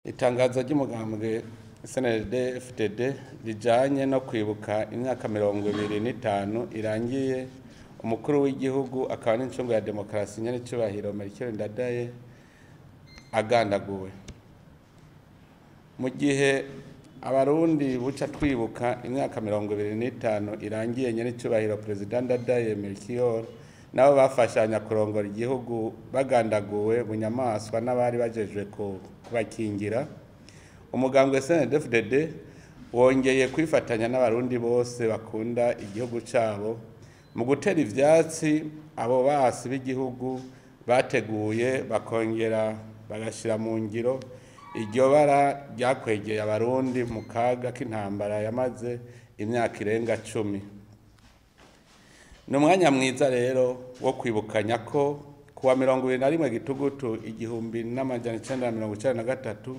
Itangazo ry'umugambwe SNDD FDD rijanye no kwibuka imyaka 25 irangiye umukuru w'igihugu akaba n'incungu ya demokarasi nyen'icubahiro Melchior Ndadaye agandaguwe. Mu gihe abarundi buca twibuka imyaka 25 irangiye nyen'icubahiro Perezida Ndadaye Melchior nabo bafashanya kurongora igihugu bagandaguwe bunyamaswa n'abari bajejwe kubakingira, umugambwe SNDD-FDD wongeye kwifatanya n'abarundi bose bakunda igihugu cabo mu gutera ivyatsi abo basi b'igihugu bateguye bakongera bagashira mu ngiro iryo bara ryakwegeye abarundi mu kaga k'intambara yamaze imyaka irenga 10. Ni umwanya mwiza rero wo kwibukanya ko kuwa 21 Gitugutu 1993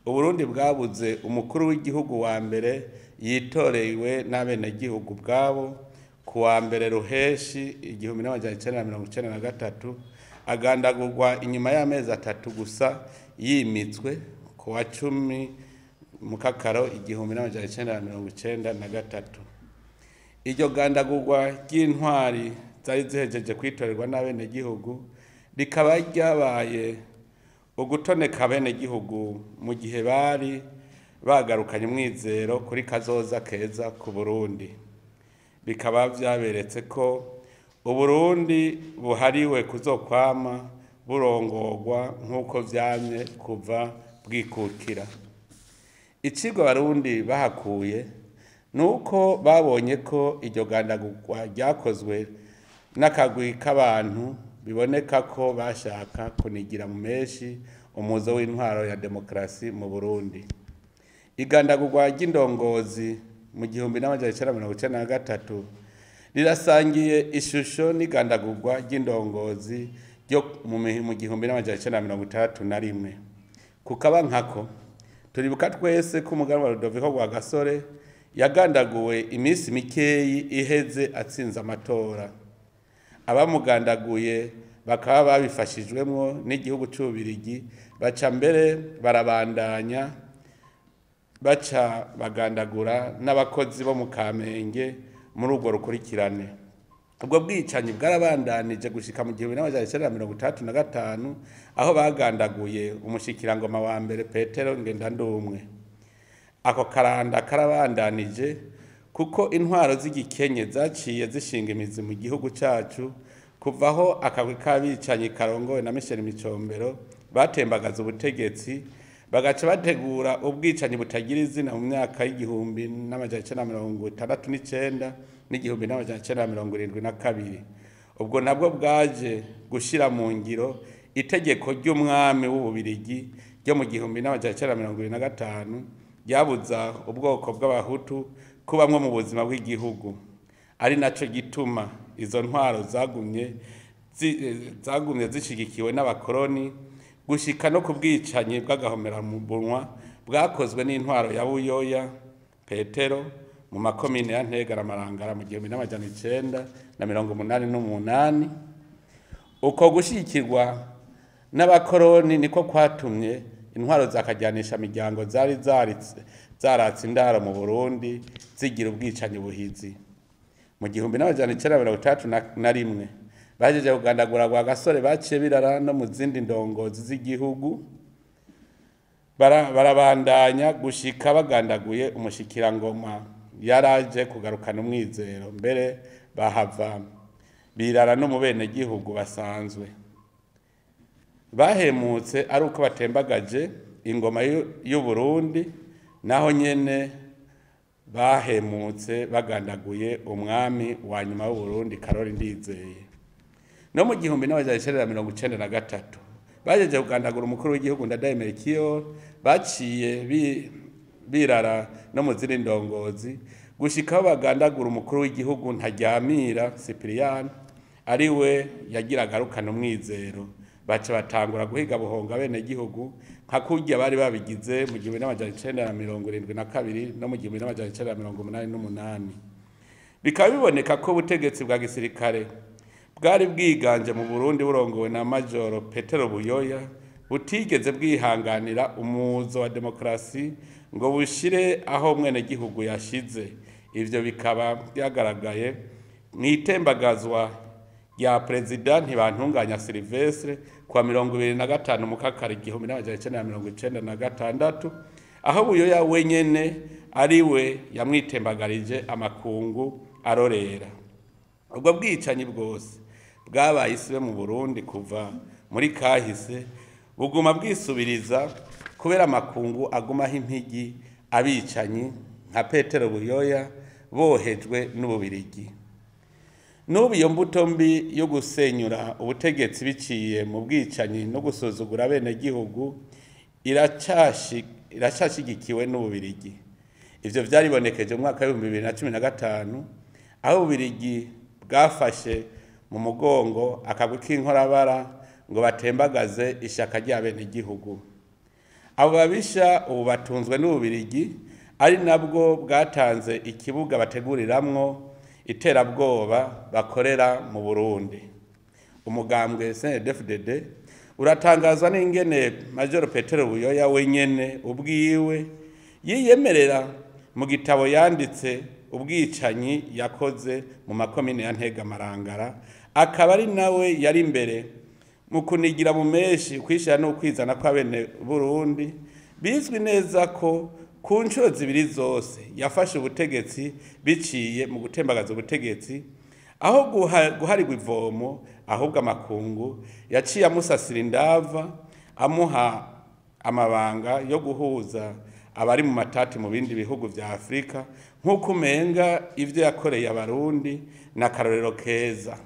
Uburundi bwabuze umukuru w'igihugu wa mbere yitorewe n'abenegihugu bwabo kuwa mbere Ruheshi 1993 agandagurwa inyuma y'amezi 3 gusa yimitswe kuwa 10 Mukakaro 1993. Iryo gandagurwa ry'intwari zari zihejeje kwitorerwa n'abenegihugu rikaba ryabaye ugutoneka abenegihugu mu gihe bari bagarukanye umwizero kuri kazoza keza ku Burundi. Bikaba vyaberetse ko Uburundi buhariwe kuzokwama burongorwa nk'uko vyamye kuva bwikukira. Icigwa abarundi bahakuye nuko babonye ko iryo gandagurwa ryakozwe n'akagwi k'abantu biboneka ko bashaka kunigira mu menshi umuzo w'intwaro ya demokarasi mu Burundi. Igandagurwa ry'indongozi mu 1993 rirasangiye ishusho n'igandagurwa ry'indongozi ryo mu 1961. Kukaba nkako turibuka twese ko umuganwa Rudoviko Rwagasore yagandaguwe iminsi mikeyi iheze atsinze amatora. Abamugandaguye bakaba babifashijwemwo n'igihugu c'Ububirigi, baca mbere barabandanya baca bagandagura n'abakozi bo mu Kamenge muri urwo rukurikirane. Ubwo bwicanyi bwarabandanije gushika mu 1965 aho bagandaguye umushikirangoma wa mbere Petero Ngendandumwe. Ako karanda karabandanije kuko intwaro z'igikenye zaciye zishinga imizi mu gihugu cacu kuvaho akagwi k'abicanyi karongowe na Michel Micombero batembagaza ubutegetsi bagaca bategura ubwicanyi butagira izina mu myaka y'1969 n'1972. Ubwo nabwo bwaje gushira mu ngiro itegeko ry'umwami w'Ububirigi ryo mu 1975 ryabuza ubwoko bw'abahutu kubamwo mu buzima bw'igihugu, ari naco gituma izo ntwaro zagumye zishigikiwe n'abakoroni gushika no ku bwicanyi bw'agahomeramubunwa bwakozwe n'intwaro ya Buyoya Petero mu makomine ya Ntega na Marangara mu 1988. Uko gushigikirwa n'abakoroni niko kwatumye intwaro zakajyanisha miryango zari zaratse indaro mu Burundi zigira ubwicanyi buhizi. Mu 1931 bajeje kugandagura Rwagasore baciye birara no mu zindi ndongozi z'igihugu, barabandanya gushika bagandaguye umushikirangoma yaraje kugarukana umwizero, mbere bahava birara no mu benegihugu basanzwe. Bahemutse ari uko batembagaje ingoma y'Uburundi, naho nyene bahemutse bagandaguye umwami wa nyuma w'Uburundi Karori Ndizeye. No mu 1993 bajeje kugandagura umukuru w'igihugu Ndadaye Melchior, baciye birara no mu zindi ndongozi gushika aho bagandagura umukuru w'igihugu Ntaryamira Cyprien ari we yagira agarukana umwizero. Baca batangura guhiga buhonga abenegihugu nka kurya bari babigize mu 1972 no mu 1988. Bikaba biboneka ko ubutegetsi bwa gisirikare bwari bwiganje mu Burundi burongowe na Majoro Petero Buyoya butigeze bwihanganira umuzo wa demokarasi ngo bushire aho umwenegihugu yashize. Ivyo bikaba byagaragaye mw'itembagazwa rya Perezida Ntibantunganya Silvestre kuwa 25 Mukakaro 1996, aho Buyoya wenyene ariwe yamwitembagarije amakungu arorera. Ubwo bwicanyi bwose bwabaye isibe mu Burundi kuva muri kahise buguma bwisubiriza kubera amakungu agumaho impigi abicanyi nka Petero Buyoya bohejwe n'Ububirigi. N'ubu iyo mbuto mbi yo gusenyura ubutegetsi biciye mu bwicanyi no gusuzugura abenegihugu iracashigikiwe n'Ububirigi. Ivyo vyaribonekeje mu mwaka w'ibihumbi bibiri na cumi na gatanu, aho Ububirigi bwafashe mu mugongo akagwi k'inkorabara ngo batembagaze ishaka ry'abenegihugu. Abo babisha ubu batunzwe n'Ububirigi, ari nabwo bwatanze ikibuga bateguriramwo iterabwoba bakorera mu Burundi. Umugambwe CNDD-FDD uratangazwa n'ingene Major Petero Buyoya wenyene ubwiwe yiyemerera mu gitabo yanditse ubwicanyi yakoze mu makomine ya Ntega Marangara, akaba ari nawe yari imbere mu kunigira mu menshi kwishira no kwizana kw'abene Burundi. Bizwi neza ko ku nshuro zibiri zose yafashe ubutegetsi biciye mu gutembagaza ubutegetsi, aho guharirwa ivomo, ahubwo amakungu yaciye amusasira indava, amuha amabanga yo guhuza abari mu matati mu bindi bihugu vya Afrika, nk'uko umenga ivyo yakoreye Abarundi n'akarorero keza.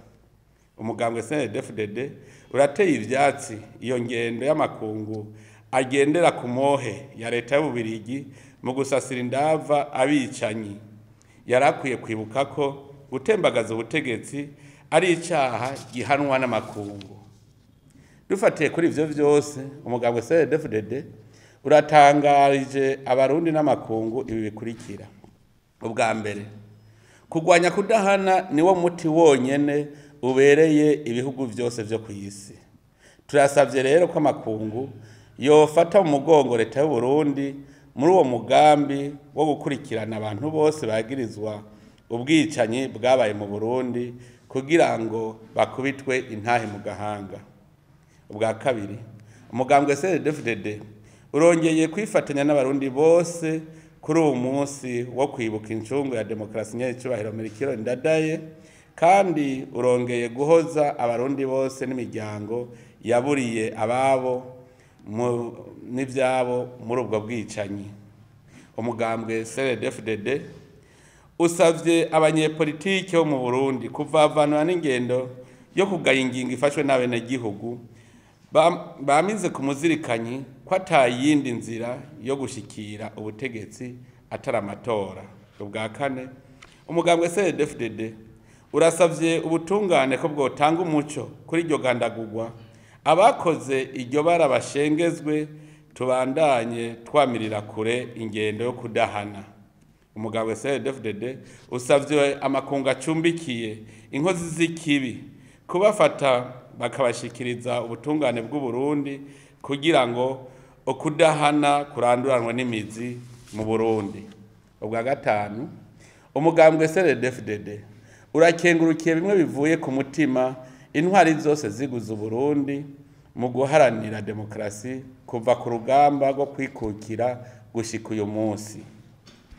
Umugambwe CNDD-FDD urateye ivyatsi iyo ngendo y'amakungu agendera ku mohe ya leta y'Ububirigi mu gusasira indava abicanyi. Yarakwiye kwibuka ko gutembagaza ubutegetsi ari icaha gihanwa n'amakungu. Dufatiye kuri ivyo vyose, umugambwe CNDD-FDD uratangarije Abarundi n'amakungu ibi bikurikira. Ubwa mbere, kugwanya kudahana niwo muti wonyene ubereye ibihugu vyose vyo kw'isi. Turasavye rero ko amakungu yofata mu mugongo leta y'u Burundi muri uwo mugambi wo gukurikirana abantu bose bagirizwa ubwicanyi bwabaye mu Burundi kugira ngo bakubitwe intahe mu gahanga. Ubwa kabiri, umugambwe CNDD-FDD urongeye kwifatanya n'Abarundi bose kuri uwo munsi wo kwibuka incungu ya demokarasi nyacubahiro Melchior Ndadaye, kandi urongeye guhoza Abarundi bose n'imiryango yaburiye ababo n'ivyabo muri ubwo bwicanyi. Umugambwe CNDD-FDD usavye abanyepolitike bo mu Burundi kuvavanura n'ingendo yo kugaya ingingo ifashwe n'abenegihugu bamize ku muzirikanyi ko atayindi nzira yo gushikira ubutegetsi atari amatora. Ubwa kane, umugambwe CNDD-FDD urasavye ubutungane ko bwotanga umuco kuri iryo gandagurwa, abakoze iryo bara bashengezwe, tubandanye twamirira kure ingendo yo kudahana. Umugambwe CNDD-FDD usavye amakungu acumbikiye inkozi z'ikibi kubafata bakabashikiriza ubutungane bw'u Burundi kugira ngo ukudahana kuranduranwe n'imizi mu Burundi. Ubwa gatanu, umugambwe CNDD-FDD urakengurukiye bimwe bivuye ku mutima intwari zose ziguze Uburundi mu guharanira demokarasi kuva ku rugamba rwo kwikukira gushika uyu munsi.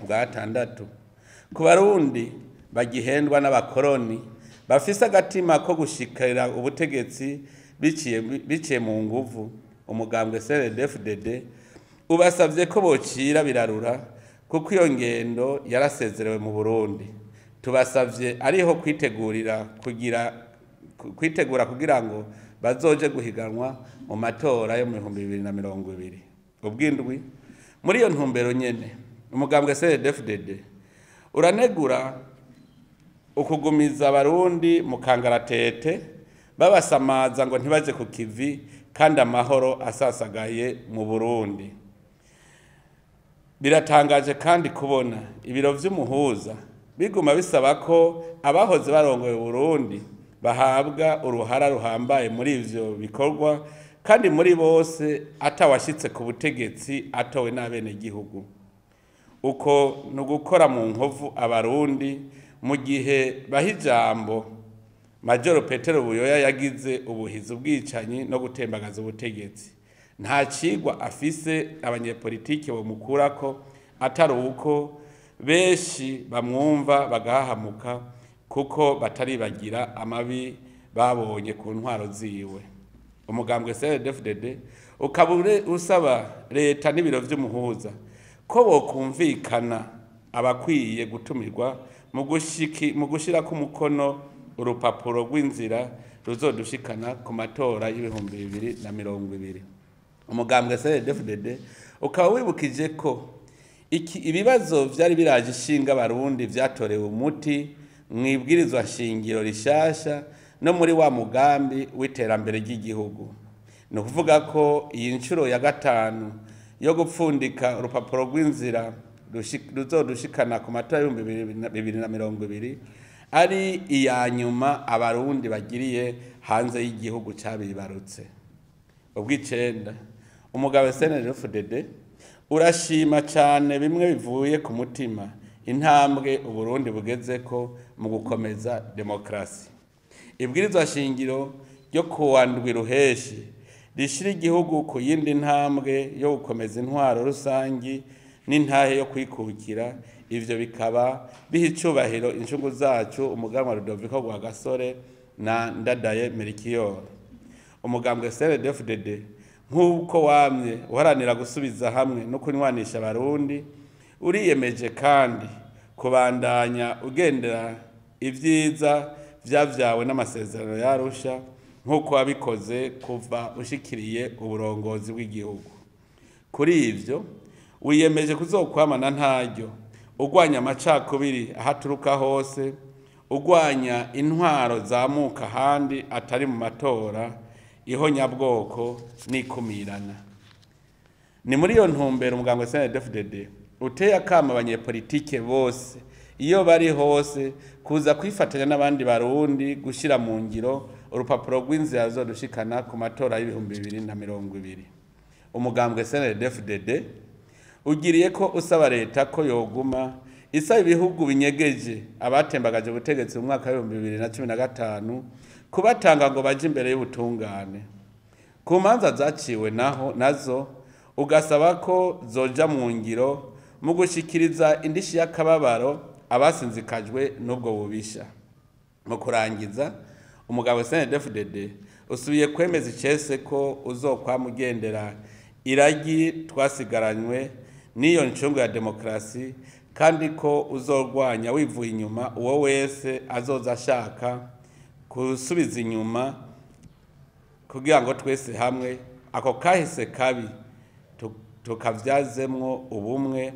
Ubwa gatandatu, ku Barundi bagihendwa n'abakoroni bafise agatima ko gushikira ubutegetsi biciye mu nguvu, umugambwe CNDD-FDD ubasavye ko bocira birarura kuko iyo ngendo yarasezerewe mu Burundi. Tubasavye ariho kwitegura kugira ngo bazoje guhiganwa mu matora yo mu 2020. Ubwindwi, muri iyo ntumbero nyene, umugambwe CNDD-FDD uranegura ukugumiza Abarundi mu kangaratete babasamaza ngo ntibaje ku kivi kandi amahoro asasagaye mu Burundi. Biratangaje kandi kubona ibiro vy'umuhuza biguma bisaba ko abahoze barongoye Burundi bahabwa uruhara ruhambaye muri ivyo bikorwa, kandi muri bose atawashitse ku butegetsi atowe n'abenegihugu. Uko ni ugukora mu nkovu Abarundi mu gihe baha ijambo Majoro Petero Buyoya yagize ubuhizi, ubwicanyi no gutembagaza ubutegetsi. Nta cigwa afise abanyepolitike bomukurako atari uko benshi bamwumva bagahahamuka kuko bataribagira amabi babonye ku ntwaro ziwe. Umugambwe CNDD-FDD ukaba usaba leta n'ibiro vy'umuhuza ko bokumvikana abakwiye gutumirwa mu gushirako umukono urupapuro rw'inzira ruzodushikana ku matora y'2020. Umugambwe CNDD-FDD ukaba wibukije ko ibibazo vyari biraje ishinga Abarundi vyatorewe umuti mw'ibwirizwa shingiro rishasha no muri wa mugambi w'iterambere ry'igihugu. Ni ukuvuga ko iyi nshuro ya gatanu yo gupfundika urupapuro rw'inzira ruzodushikana ku matora y'2020 ari iya nyuma Abarundi bagiriye hanze y'igihugu cabibarutse. Ubw'icenda, umugabo CNDD-FDD urashima cane bimwe bivuye ku mutima intambwe Uburundi bugezeko mu gukomeza demokrasi. Ibwirizwa shingiro ryo kuwa ndwi Ruheshi rishira igihugu ku yindi ntambwe yo gukomeza intwaro rusangi n'intahe yo kwikukira, ivyo bikaba biha icubahiro incungu zacu umuganwa Rudoviko Rwagasore na Ndadaye Melchior. Umugambwe CNDD-FDD nk'uko wamye uharanira gusubiza hamwe no kunywanisha Abarundi, uriyemeje kandi kubandanya ugendera ivyiza vyavyawe n'amasezerano ya Arusha nk'uko wabikoze kuva ushikiriye uburongozi bw'igihugu. Kuri ivyo wiyemeje kuzokwamana ntaryo urwanya amacakubiri ahaturuka hose, urwanya intwaro zamuka ahandi atari mu matora, ihonyabwoko n'ikumirana. Ni muri iyo ntumbero umugambwe CNDD-FDD uteye akamo abanyepolitike bose iyo bari hose kuza kwifatanya n'abandi Barundi gushira mu ngiro urupapuro rw'inzira ruzodushikana ku matora y'2020. Umugambwe CNDD-FDD ugiriye ko usaba leta ko yoguma isaba ibihugu binyegeje abatembagaje ubutegetsi mu mwaka w'2015 kubatanga ngo baje imbere y'ubutungane. Ku manza zaciwe naho nazo ugasaba ko zoja mu ngiro mu gushikiriza indishi y'akababaro abasinzikajwe n'ubwo bubisha. Mu kurangiza, umugabo CNDD-FDD usubiye kwemeza icese ko uzokwama ugendera iragi twasigaranywe n'iyo ncungu ya demokrasi, kandi ko uzorwanya wivuye inyuma uwo wese azoza ashaka gusubiza inyuma kugira ngo twese hamwe ako kahise kabi tukavyazemwo ubumwe,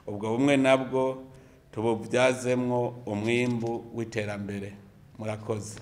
ubwo bumwe nabwo tubuvyazemwo umwimbu w'iterambere. Murakoze.